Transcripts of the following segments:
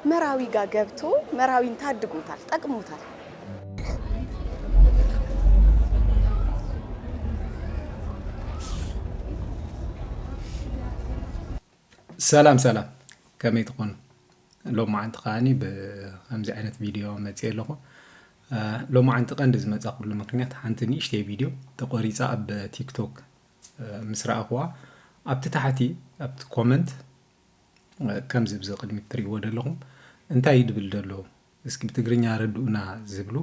መራዊ ጋ ገብቶ መራዊን ታድጎታል፣ ጠቅሞታል። ሰላም ሰላም፣ ከመይ ትኾኑ? ሎማዓንቲ ከዓኒ ብከምዚ ዓይነት ቪድዮ መፅየ ኣለኹ። እ፣ ሎማዓንቲ ቀንዲ ዝመፃኩሉ ምክንያት ሓንቲ ንእሽተይ ቪድዮ ተቆሪፃ ኣብ ቲክቶክ፣ እ፣ ምስ ረኣኽዋ ኣብቲ ታሕቲ ኣብቲ ኮመንት፣ እ፣ ከምዚ ብዚ ቅድሚት ትሪእዎ ዘለኹም እንታይ ይድብል ዘሎ እስኪ ብትግርኛ ረድኡና ዝብሉ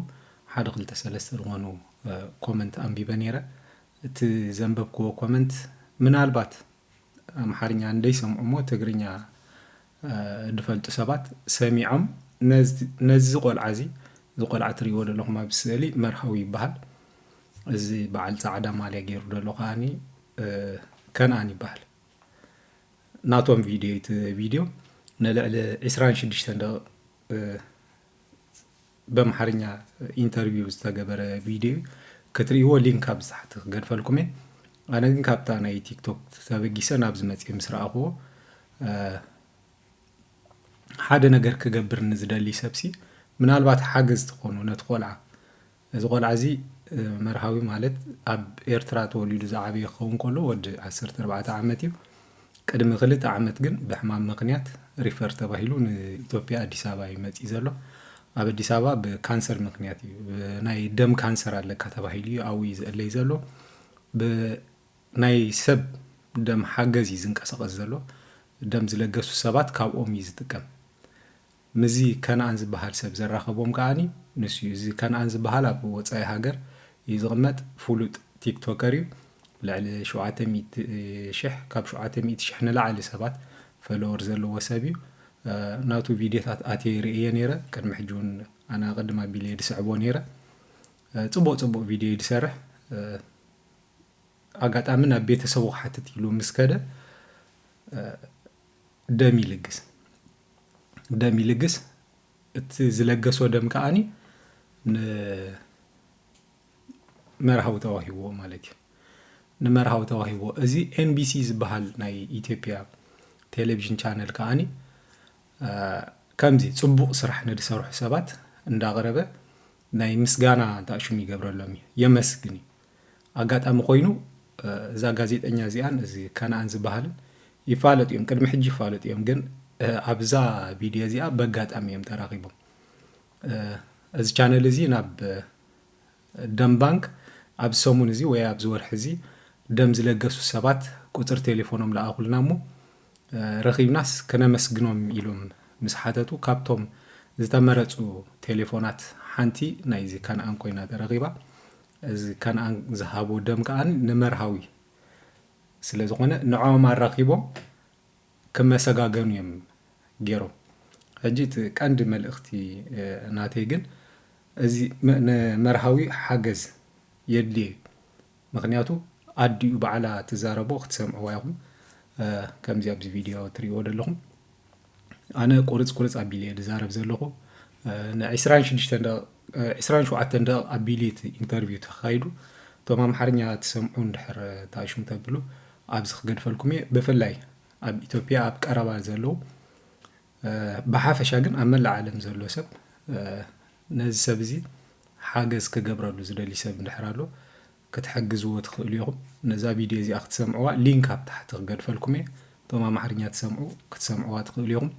ሓደ ክልተ ሰለስተ ዝኾኑ፣ እ፣ ኮመንት ኣንቢበ ነይረ። እቲ ዘንበብክዎ ኮመንት ምናልባት ኣምሓርኛ እንደይሰምዑ እሞ ትግርኛ፣ እ፣ ድፈልጡ ሰባት ሰሚዖም ነዚ፣ ነዚ ቆልዓ እዚ፣ እዚ ቆልዓ ትሪእዎ ዘለኹም ኣብ ስእሊ መርሃዊ ይበሃል። እዚ በዓል ፃዕዳ ማልያ ገይሩ ዘሎ ከዓኒ፣ እ፣ ከነኣን ይበሃል። ናቶም ቪድዮ እዩ እቲ ቪድዮ። ንልዕሊ ዒስራን ሽዱሽተን ደቂቕ፣ እ፣ በምሓርኛ ኢንተርቪው ዝተገበረ ቪድዮ እዩ። ክትርእይዎ ሊንክ ኣብ ታሕቲ ክገድፈልኩም እየ። ኣነ ግን ካብታ ናይ ቲክቶክ ተበጊሰ ናብዚ መፅየ ምስ ረኣኽዎ፣ እ፣ ሓደ ነገር ክገብር ንዝደሊ ሰብሲ ምናልባት ሓገዝ ትኾኑ ነቲ ቆልዓ። እዚ ቆልዓ እዚ፣ እ፣ መርሃዊ ማለት ኣብ ኤርትራ ተወሊዱ ዝዓበየ ክኸውን ከሎ ወዲ ዓሰርተ ኣርባዕተ ዓመት እዩ። ቅድሚ ክልተ ዓመት ግን ብሕማም ምኽንያት ሪፈር ተባሂሉ ንኢትዮጵያ ኣዲስ ኣበባ እዩ መፂኡ ዘሎ። ኣብ ኣዲስ ኣበባ ብካንሰር ምኽንያት እዩ፣ ብናይ ደም ካንሰር ኣለካ ተባሂሉ እዩ ኣብኡ እዩ ዝእለይ ዘሎ። ብናይ ሰብ ደም ሓገዝ እዩ ዝንቀሳቐስ ዘሎ። ደም ዝለገሱ ሰባት ካብኦም እዩ ዝጥቀም። ምስዚ ከነኣን ዝበሃል ሰብ ዘራኸቦም ከዓኒ ንሱ እዩ። እዚ ከነኣን ዝበሃል ኣብ ወፃኢ ሃገር እዩ ዝቕመጥ፣ ፍሉጥ ቲክቶከር እዩ። ልዕሊ ሸውዓተ ሚእቲ ሽሕ፣ ካብ ሸውዓተ ሚእቲ ሽሕ ንላዕሊ ሰባት ፎሎወር ዘለዎ ሰብ እዩ። እ፣ ናቱ ቪድዮታት ኣትየ ርእየ ነይረ። ቅድሚ ሕጂ እውን ኣነ ቅድም ኣቢለ እየ ዝስዕቦ ነይረ። እ፣ ፅቡቕ ፅቡቕ ቪድዮ እዩ ዝሰርሕ። እ፣ ኣጋጣሚ ናብ ቤተሰቡ ክሓትት ኢሉ ምስ ከደ፣ እ፣ ደም ይልግስ። ደም ይልግስ። እቲ ዝለገሶ ደም ከዓኒ ንመርሃዊ ተዋሂብዎ ማለት እዩ። ንመርሃዊ ተዋሂብዎ። እዚ ኤን ቢ ሲ ዝበሃል ናይ ኢትዮጵያ ቴሌቪዥን ቻነል ከዓኒ፣ እ፣ ከምዚ ፅቡቕ ስራሕ ንዝሰርሑ ሰባት እንዳቕረበ ናይ ምስጋና ተኣሽሙ ይገብረሎም እዩ። የመስግን እዩ። ኣጋጣሚ ኮይኑ፣ እ፣ እዛ ጋዜጠኛ እዚኣን እዚ ከነኣን ዝበሃልን ይፋለጡ እዮም። ቅድሚ ሕጂ ይፋለጡ እዮም። ግን፣ እ፣ ኣብዛ ቪድዮ እዚኣ በጋጣሚ እዮም ተራኺቦም። እ፣ እዚ ቻነል እዚ ናብ፣ እ፣ ደም ባንክ ኣብዚ ሰሙን እዚ ወይ ኣብዚ ወርሒ እዚ ደም ዝለገሱ ሰባት ቁፅሪ ቴሌፎኖም ለኣኹልና እሞ፣ እ፣ ረኺብናስ ከነመስግኖም ኢሎም ምስ ሓተቱ፣ ካብቶም ዝተመረፁ ቴሌፎናት ሓንቲ ናይዚ ከነኣን ኮይና ተረኺባ። እዚ ከነኣን ዝሃቦ ደም ከኣ ንመርሃዊ ስለ ዝኾነ ንዕኦም ኣራኺቦም ክመሰጋገኑ እዮም ገይሮም። ሕጂ እቲ ቀንዲ መልእኽቲ፣ እ፣ ናተይ ግን እዚ መ-፣ ንመርሃዊ ሓገዝ የድልዮ እዩ። ምኽንያቱ ኣዲኡ ባዕላ ትዛረቦ ክትሰምዕዋ ኢኹም። እ፣ ከምዚ ኣብዚ ቪድዮ ትሪእዎ ዘለኹም። ኣነ ቁርፅ ቁርፅ ኣቢለ እየ ዝዛረብ ዘለኹ። እ፣ ንዒስራን ሽዱሽተን ደቂቕ፣ እ፣ ዒስራን ሸውዓተን ደቂቕ ኣቢሉ እቲ ኢንተርቪው ተኻይዱ። እቶም ኣምሓርኛ ትሰምዑ እንድሕር ተኣሽሙ ተብሉ ኣብዚ ክገድፈልኩም እየ። ብፍላይ ኣብ ኢትዮጵያ ኣብ ቀረባ ዘለዉ፣ እ፣ ብሓፈሻ ግን ኣብ መላእ ዓለም ዘሎ ሰብ፣ እ፣ ነዚ ሰብ እዚ ሓገዝ ክገብረሉ ዝደሊ ሰብ እንድሕር ኣሎ ክትሕግዝዎ ትኽእሉ ኢኹም። ነዛ ቪድዮ እዚኣ ክትሰምዕዋ ሊንክ ኣብ ታሕቲ ክገድፈልኩም እየ። እቶም ኣምሓርኛ ትሰምዑ ክትሰምዕዋ ትኽእሉ ኢኹም።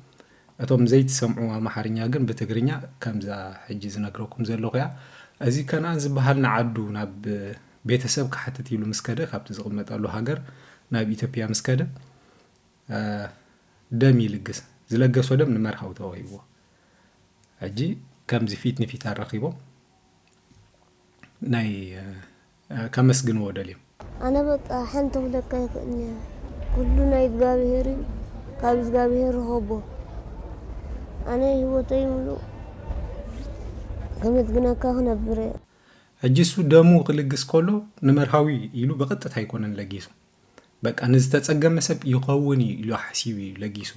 እቶም ዘይትሰምዑ ኣምሓርኛ ግን ብትግርኛ ከምዛ ሕጂ ዝነግረኩም ዘለኹ እያ። እዚ ከነኣን ዝበሃል ንዓዱ ናብ ቤተሰብ ክሓትት ኢሉ ምስ ከደ ካብቲ ዝቕመጠሉ ሃገር ናብ ኢትዮጵያ ምስ ከደ፣ እ፣ ደም ይልግስ። ዝለገሶ ደም ንመርሃዊ ተዋሂብዎ። ሕጂ ከምዚ ፊት ንፊት ኣራኺቦም ናይ፣ እ፣ ከመስግንዎ ደልዮም። ኣነ በቃ ሓንቲ ክብለካ ይኽእል እየ። ኩሉ ናይ እግዚኣብሄር እዩ፣ ካብ እግዚኣብሄር ረኸቦ። ኣነ ህይወተይ ምሉእ ከመስግነካ ክነብር እየ። ሕጂ እሱ ደሙ ክልግስ ከሎ ንመርሃዊ ኢሉ ብቐጥታ ኣይኮነን ለጊሱ። በቃ ንዝተጸገመ ሰብ ይኸውን እዩ ኢሉ ሓሲቡ እዩ ለጊሱ።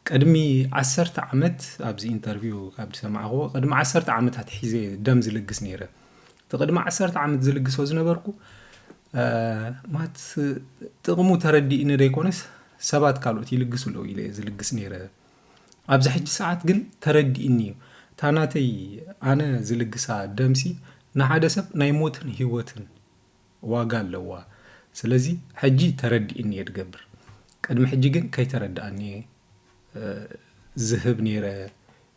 ቅድሚ ዓሰርተ ዓመት ኣብዚ ኢንተርቪው ካብ ዝሰማዕኽዎ፣ ቅድሚ ዓሰርተ ዓመታት ሒዘ ደም ዝልግስ ነይረ። እቲ ቅድሚ ዓሰርተ ዓመት ዝልግሶ ዝነበርኩ፣ እ፣ ማለት ጥቕሙ ተረዲእኒ ደይኮነስ ሰባት ካልኦት ይልግሱ ኣለዉ ኢለ እየ ዝልግስ ነይረ። ኣብዚ ሕጂ ሰዓት ግን ተረዲእኒ እዩ። እታ ናተይ ኣነ ዝልግሳ ደምሲ ንሓደ ሰብ ናይ ሞትን ህይወትን ዋጋ ኣለዋ። ስለዚ ሕጂ ተረዲእኒ እየ ድገብር። ቅድሚ ሕጂ ግን ከይተረድኣኒ እየ፣ እ፣ ዝህብ ነይረ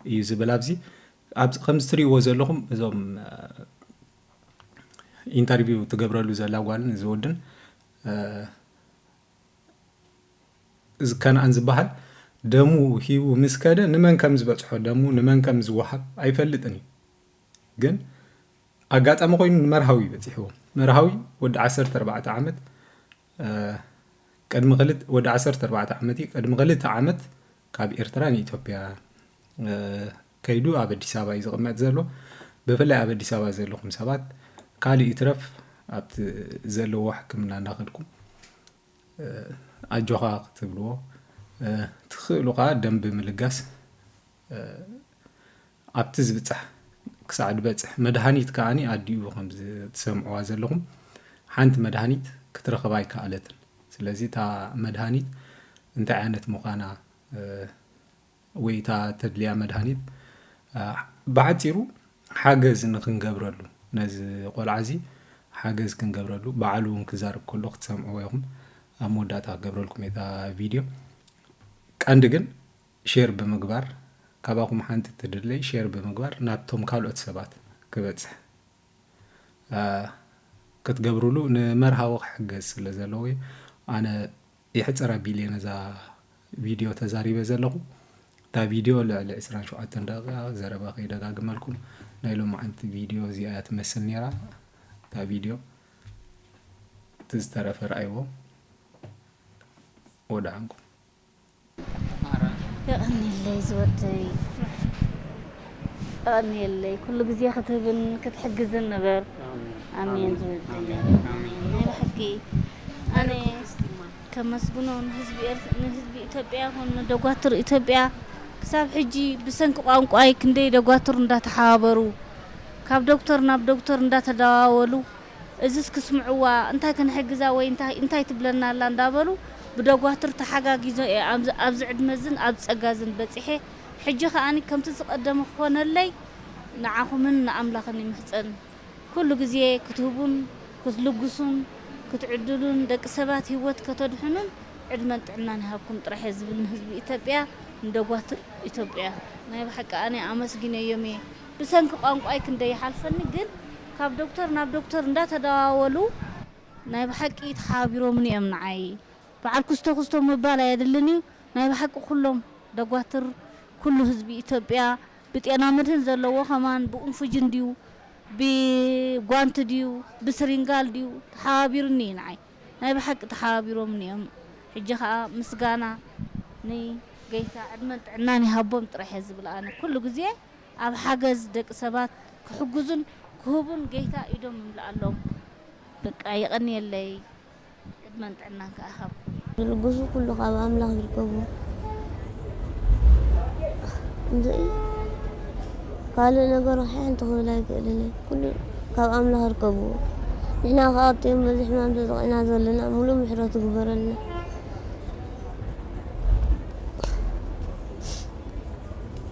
እዩ ዝብል ኣብዚ። ኣብዚ ከምዚ ትርእይዎ ዘለኹም እዞም፣ እ፣ ኢንተርቪው ትገብረሉ ዘላ ጓልን እዚ ወድን፣ እ፣ እዚ ከነኣን ዝበሃል ደሙ ሂቡ ምስ ከደ ንመን ከም ዝበጽሖ፣ ደሙ ንመን ከም ዝወሃብ ኣይፈልጥን እዩ። ግን ኣጋጣሚ ኮይኑ ንመርሃዊ በጺሕዎ። መርሃዊ ወዲ ዓሰርተ ኣርባዕተ ዓመት፣ እ፣ ቅድሚ ክልተ፣ ወዲ ዓሰርተ ኣርባዕተ ዓመት እዩ። ቅድሚ ክልተ ዓመት ካብ ኤርትራ ንኢትዮጵያ፣ እ፣ ከይዱ ኣብ ኣዲስ ኣበባ እዩ ዝቕመጥ ዘሎ። ብፍላይ ኣብ ኣዲስ ኣበባ ዘለኹም ሰባት ካልእ ይትረፍ ኣብቲ ዘለዎ ሕክምና እናኸድኩም፣ እ፣ ኣጆኻ ክትብልዎ፣ እ፣ ትኽእሉ ከኣ ደም ብምልጋስ፣ እ፣ ኣብቲ ዝብጻሕ ክሳዕ ዝበጽሕ መድሃኒት ከኣኒ ኣዲኡ ከም ዝትሰምዕዋ ዘለኹም ሓንቲ መድሃኒት ክትረኽባ ኣይከኣለትን። ስለዚ እታ መድሃኒት እንታይ ዓይነት ምዃና፣ እ፣ ወይ እታ ተድልያ መድሃኒት፣ እ፣ ብሓጺሩ ሓገዝ ንኽንገብረሉ፣ ነዚ ቆልዓ እዚ ሓገዝ ክንገብረሉ፣ ባዕሉ እውን ክዛረብ ከሎ ክትሰምዕዎ ኢኹም። ኣብ መወዳእታ ክገብረልኩም እየ እታ ቪድዮ። ቀንዲ ግን ሼር ብምግባር፣ ካባኹም ሓንቲ ትድለይ ሼር ብምግባር ናብቶም ካልኦት ሰባት ክበጽሕ፣ እ፣ ክትገብሩሉ ንመርሃዊ ክሕገዝ ስለ ዘለዎ እዩ። ኣነ ይሕጽር ኣቢለ ነዛ ቪድዮ ተዛሪበ ዘለኹ። እታ ቪድዮ ልዕሊ ዕስራን ሸውዓተን ደቂቓ ዘረባ ከይደጋግመልኩም፣ ናይ ሎማዓንቲ ቪድዮ እዚኣ እያ ትመስል ነይራ። እታ ቪድዮ እቲ ዝተረፈ ረኣይዎ። ወደዓንኩም። የቐንየለይ ዝወደይ፣ የቐንየለይ። ኩሉ ግዜ ክትህብን ክትሕግዝን ንበር። ኣሜን ዝወደይ። ኣሜን። ናይ ብሓቂ ኣነ ከመስግኖ ንህዝቢ ኤርት-፣ ንህዝቢ ኢትዮጵያ ይኹን ንደጓትር ኢትዮጵያ፣ ክሳብ ሕጂ ብሰንኪ ቋንቋይ ክንደይ ደጓትር እንዳተሓባበሩ፣ ካብ ዶክተር ናብ ዶክተር እንዳተደዋወሉ፣ እዝስ ክስምዕዋ፣ እንታይ ክንሕግዛ ወይ እንታይ፣ እንታይ ትብለና ኣላ እንዳበሉ ብደጓትር ተሓጋጊዞ እየ ኣብዚ፣ ኣብዚ ዕድመ ዝን ኣብ ጸጋ ዝን በጺሐ። ሕጂ ከኣኒ ከምቲ ዝቐደመ ክኾነለይ ንዓኹምን ንኣምላኽን ይምሕጸን። ኩሉ ግዜ ክትህቡን ክትልግሱን ክትዕድሉን ደቂ ሰባት ህይወት ከተድሕኑን ዕድመን ጥዕናን ይሃብኩም ጥራሕ እየ ዝብል ንህዝቢ ኢትዮጵያ፣ ንደጓትር ኢትዮጵያ። ናይ ብሓቂ ኣነ ኣመስጊነዮም እየ። ብሰንኪ ቋንቋይ ክንደይ ይሓልፈኒ፣ ግን ካብ ዶክተር ናብ ዶክተር እንዳተደዋወሉ ናይ ብሓቂ ተሓባቢሮምኒ እዮም ንዓይ። በዓል ኩስቶ ኩስቶ ምባል ኣየድልን እዩ። ናይ ብሓቂ ኩሎም ደጓትር፣ ኩሉ ህዝቢ ኢትዮጵያ ብጤና መድህን ዘለዎ ከማን ብኡንፉጅን ድዩ፣ ብጓንቲ ድዩ፣ ብስሪንጋል ድዩ፣ ተሓባቢሩኒ እዩ ንዓይ። ናይ ብሓቂ ተሓባቢሮምኒ እዮም። ሕጂ ኸኣ ምስጋና ንገይታ ዕድመን ጥዕናን ይሃቦም ጥራሕ እየ ዝብል ኣነ። ኩሉ ግዜ ኣብ ሓገዝ ደቂ ሰባት ክሕግዙን ክህቡን ገይታ ኢዶም ይምልኣሎም። በቃ የቐንየለይ። ዕድመን ጥዕናን ከኣ ሃብ። ዝልግሱ ኩሉ ካብ ኣምላኽ ይርከቡ። እንድዒ ካልእ ነገር ሓንቲ ክብል ኣይክእልን እየ። ኩሉ ካብ ኣምላኽ ይርከቡ። ንሕና ከኣ ኣብቲኦም በዚ ሕማም ተጠቒዕና ዘለና ምሉእ ምሕረቱ ይግበረልና።